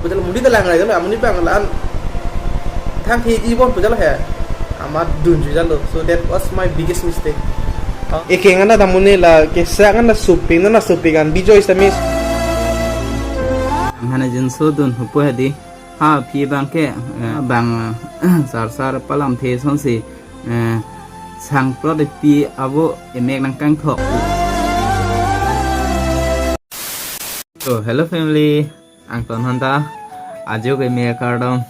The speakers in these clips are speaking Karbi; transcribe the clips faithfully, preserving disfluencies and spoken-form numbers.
Pujalo mudi dalang rai jalo, amonit bang la-an thang thi ji bon pujalo he. Amat dunju jalo. So that was my biggest mistake. Ekeng anda damuni la kesak anda suping, na suping an bijoy stamis. Hana jinso dun hupo hedi. Ha phi bang ke, eh, bang, eh, sar sar palam the sonsi, eh, sang plot pi avo emek nangkangthok. So, hello family, angton hanta, ajo ke me kardom,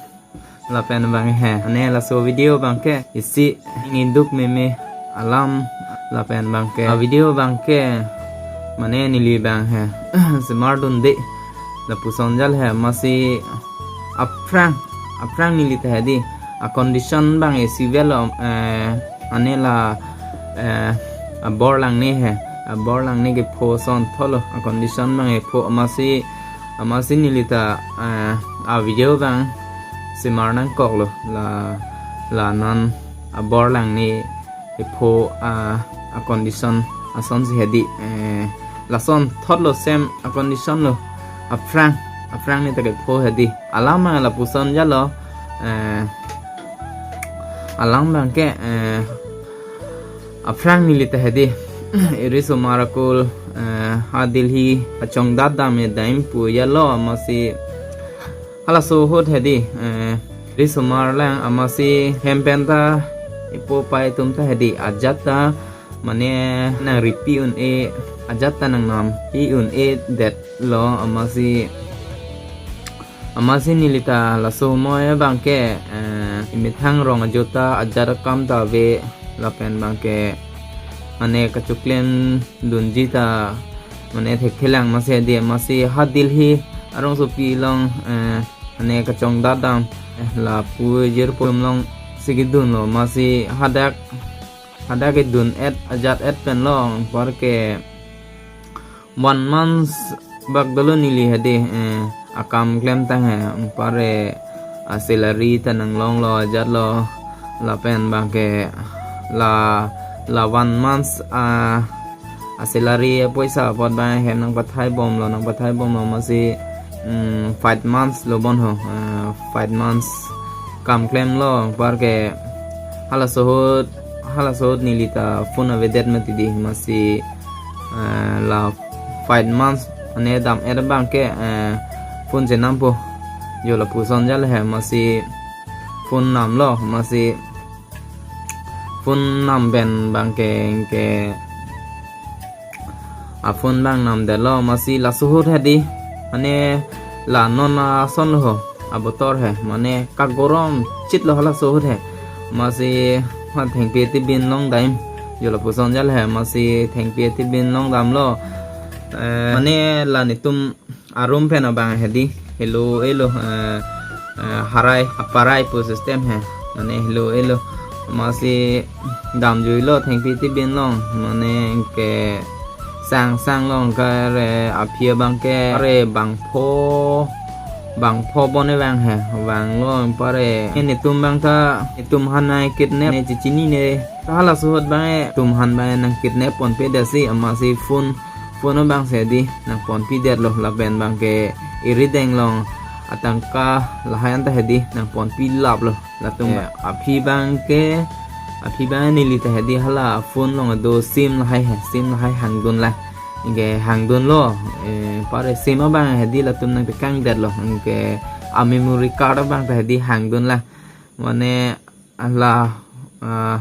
lapen bang he, ane laso video bang ke, isi inginduk meme alam, lapen bang ke, a video bang ke, mane neli bang he, semar dunde, lapuson jal he, masi aphrang, aphrang neli ta hedi, a condition bang isi velo, eh, ane la, eh, abor langne he, abor langne kepho ason thotlo, a condition bang epho, masi, masi neli ta, eh, a video bang semar nangkoklo, la, la non abor langne epho, ah, a condition asonsi hedi, eh, lason thotlo same a condition lo, aphrang, aphrang neli ta kepho hedi. Alam bang lapuson jalo, eh, alam bang ke, eh, aphrang neli ta hedi. Eri somar akul, eh, ha Delhi achongdat dam e daim pu jalo, masi halaso ahut hedi, eh, eri somar lang, masi hem pen ta ipo pai atum ta hedi, ajat ta mane nangripi un-e, ajat ta nangnampi un-e detlo, masi, masi neli ta laso moi bang ke, eh, imethang rong ajo ta ajat akam ta ave, lapen bang ke mane kachoklem dunji ta mane thekthelang, masi hedi, masi ha Delhi arongsopi along, eh, mane kachongdat dam, eh, lapu jirpo atum alongsi kedunlo, masi hadak, hadak kedun et ajat et pen lo, anpar ke one month bak dolo neli hedi, eh, akam klemtang he, anpar, eh, a salary ta nanglonglo, ajatlo, lapen bang ke la, la one month, ah, a salary apoisa apot bang hem nangpathai bomlo, nangpathai bomlo, masi, mm, five months lo bon ho, eh, five months kam klemlo, anpar ke halaso ahut, halaso ahut neli ta phone avedet mati di, masi, eh, la five months ane dam er bang ke, eh, phone chenampo, jo lapuson jal he, masi phone namlo, masi phone nam pen bang ke, ke a phone bang namdetlo, masi laso ahut hedi, mane la non ason lo ho, abotor he, mane kagorom chit lo halaso ahut he, masi ha thengpi tibin long daim, jo lapuson jal he, masi thengpi tibin long damlo, eh, mane la netum a room pen abang hedi, helo elo, eh, eh, harai, aparai pu system he, mane helo elo, masi damjuilo thengpi tibin long, mane ke sang sang long kare, aphi abang ke are bangpho, bangpho bon e bang he, bang long pare, netum bang ta, netum hanai kidnap ne chichinine, ta halaso ahut bang e, tum han bang e nangkidnap ponpe dasi, masi phone, phone abang si hedi nangponpidetlo, lapen bang ke eri deng long atangka lahai anta hedi nangponpilaplo. Latum, eh, aphi bang ke, aphi bang neli ta hedi hala phone along do sim lahai he, sim lahai hangdun la. Anke hangdunlo, eh, pare sim abang hedi latum nangtekangdetlo. Anke a memory card abang ta hedi hangdun la. Mane la, ah,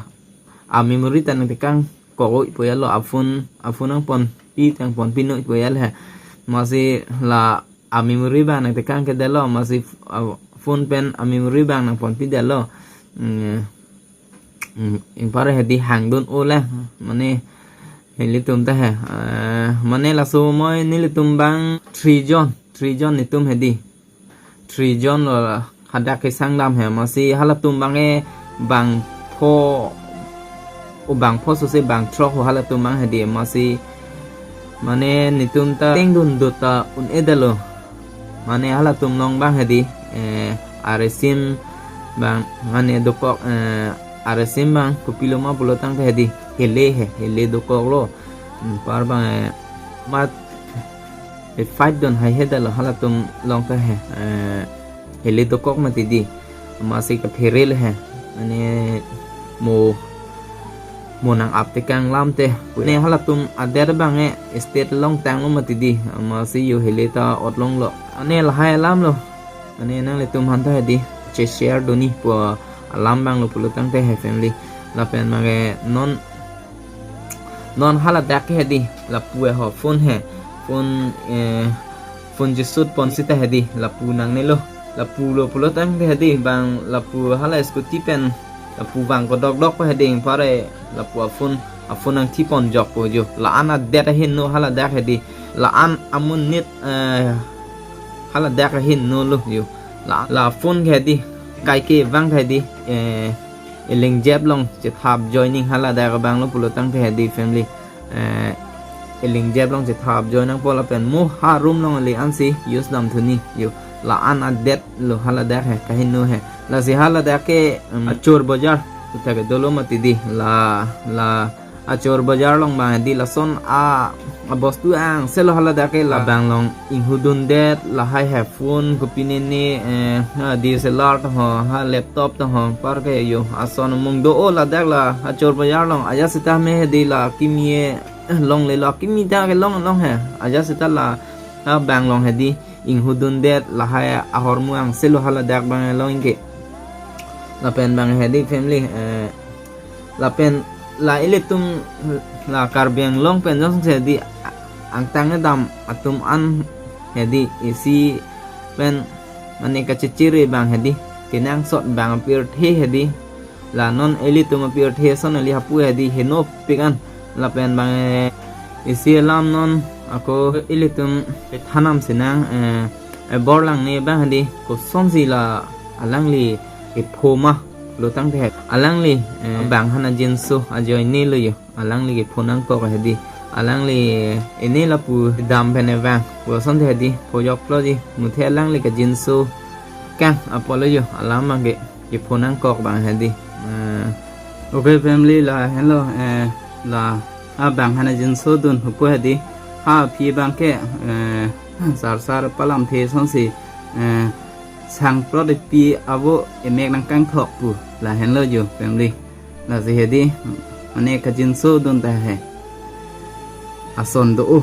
a memory ta nangtekang kok-oi pu jalo, a phone, a phone nangponpi, nangponpi noi pu jalo he. Masi la a memory bang nangtekang kedetlo, masi, ah, phone pen a memory bang nangponpidetlo. Mm, mm, anpar hedi hangdun-o le, mane nelitum ta he. Eh, mane laso moi nelitum bang three jon, three jon netum hedi. Three jon lo, hadak kesang dam he, masi halatum bang e bangpho, o bangpho sose bangthrok ho halatum bang hedi, masi mane netum ta tengdun dot ta un-edetlo, mane halatum along bang hedi, eh, are sim bang mane dokok, eh, are sim bang kopilo ma pulo tangte hedi hele he, hele dokoklo, anpar bang, eh, mat E fight don hai he dalo halatum along ta he. Eh, hele dokok mati di. Amatsi kaphere le he. Mane mo, mo nang-ap tekang lam te. Ne halatum adet abang e state along tanglo mati di. Amatsi yo hele ta otlonglo. Mane lahai alam lo. Mane nanglitum aphan ta he di. Che share dun-i pu alam abang lo pulo tangte he family. Lapen mane non non haladak he di, lapu ho phone he. Phone, eh, phone chesut pon sita he di, lapu nangnelo. Lapu lo pulo tangte he di, bang lapu hala scooty pen, lapu bang kodok dok he di, pare lapu aphone, aphone nangthi pon jokpo jo. La-an adet ahin no haladak he di. La-an amonit, eh, haladak ahin no lo jo. La, la phone he di, kaike bang he di, eh, eling jep along chethap joining haladak abang lo pulo tangte he di family. Eh, eling jep along chethap join nangpo lapen mo ha room along ale ansi use dam thu-i jo. La-an adet lo haladak he, kahin no he. Lasi haladak ke, um, achor bajar. Uta ke dolo mati di. La, la achor bajar along bang he di lason a, abostu angse lo haladak ke la bang along inghudundet lahai he phone kopine ne, eh, a D S L R ta ho, ha laptop ta ho, pare ke jo ason mung do-o ladak la achor bajar along. Ajat sita me he di la kimi e longle lo, kimi ta ke long long he. Ajat sita la, ha bang along he di inghudundet lahai ahormu angse lo haladak bang along ke. Lapen bang he di family, eh, lapen la ilitum la Karbi Anglong pen jongsi he di angtang kedam atum an he di isi pen mane kachechere bang he di kenangsot bang apirthe he di. La non ilitum apirthe ason ili hapu he di henopik an. Lapen bang, eh, isi alam non ako ilitum pethan nam sinang, eh, Ebor Langne bang he di kosonsi la alangli kepho ma pulo tangte he. Alangli, eh, bang hana jinso ajoine lo jo. Alangli kepho nangkok he di. Alangli, eh, ini lapu dam pen e bang. Kosonte he di. Pho joklo di. Muthe alangli kajinso kang apotlo jo. Alam abang ke kepho nangkok bang he di. Eh, okay family, lahenlo, eh, la, ha bang hana jinso dun hupo he di. Ha aphi abang ke, eh, sar sar palamthe asonsi, eh, sangprot epi avo emek nangkangthok pu. Lahenlo jo family. Lasi he di, mane kajinso dun ta he. Ason do-o.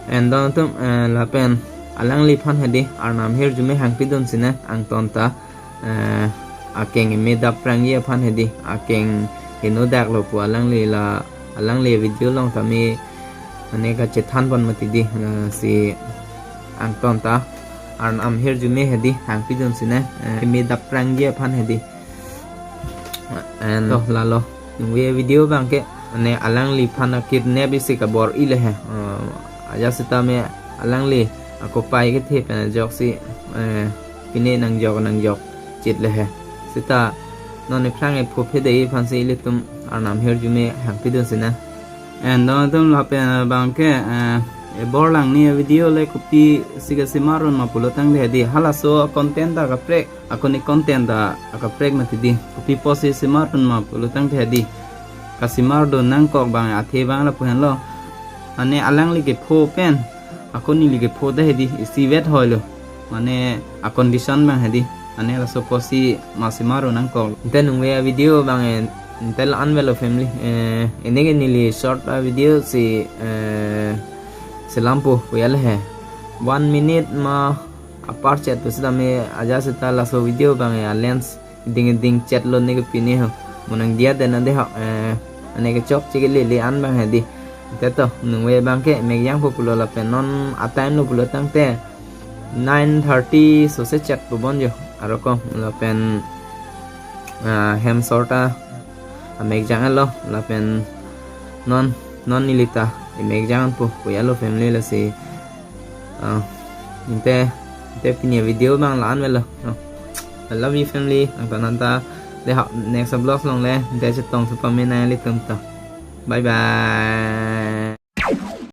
And don atum, eh, lapen alangliphan he di, Arnam ahirjume hangpi dun sinang angton ta, eh, akeng eme dap prangji aphan he di, akeng henodak lo pu alangli la, alangli video along tame mane kachethan pon mati di, lasi angton ta Arnam ahirjume he di hangpi dun sinang, eh, eme dap prangji aphan he di. And to lalo, ningve video abang ke, mane alangliphan akidnap isi kabor-i le he. Eh, ajat sita me alangli akopai kethe pen ajoksi, eh, pine nangjok nangjok chit le he. Sita non ephrang epho phede aphansi ilitum Arnam ahirjume hangpi dun sinang. And don atum lapen abang ke, eh, Ebor Langne video le kopisi kasemar dun ma pulo tangte he di. Halaso content ta kaprek, akoni content ta akaprek mati di. Kopi apotsi semar dun ma pulo tangte he di. Kasemar dun nangkok bang athe abang lapu henlo. Mane alangli kepho pen ako neli kepho ta he di, isivet hoi lo. Mane a condition abang he di. Mane laso apotsi ma semar dun nangkok. Ante ningve avideo abang, eh, ante la-an avelo family. Eh, ini ke neli short avideo si, eh, selampo pu ya le he. One minute ma apar chet pu sita me ajat sita laso video abang, eh, a lens ding ding chet lo ne ke pine ho. Mo nangdiya den ade ho, eh, mane kechokche ke lele an abang he di. Ante to, ningve abang ke mekjangpo pulo lapen non a time lo pulo tangte nine thirty sose chet pu bon jo. Aro ko lapen, ah, hem sor ta amekjang lo lapen non, non neli ta emekjangpo pu ya lo family lasi. Ah, ante, ante pini avideo abang la-an avelo. Ah, I love you family. Angtan anta le ha next vlog along le ante chetong su pame nang ilitum ta. Bye bye.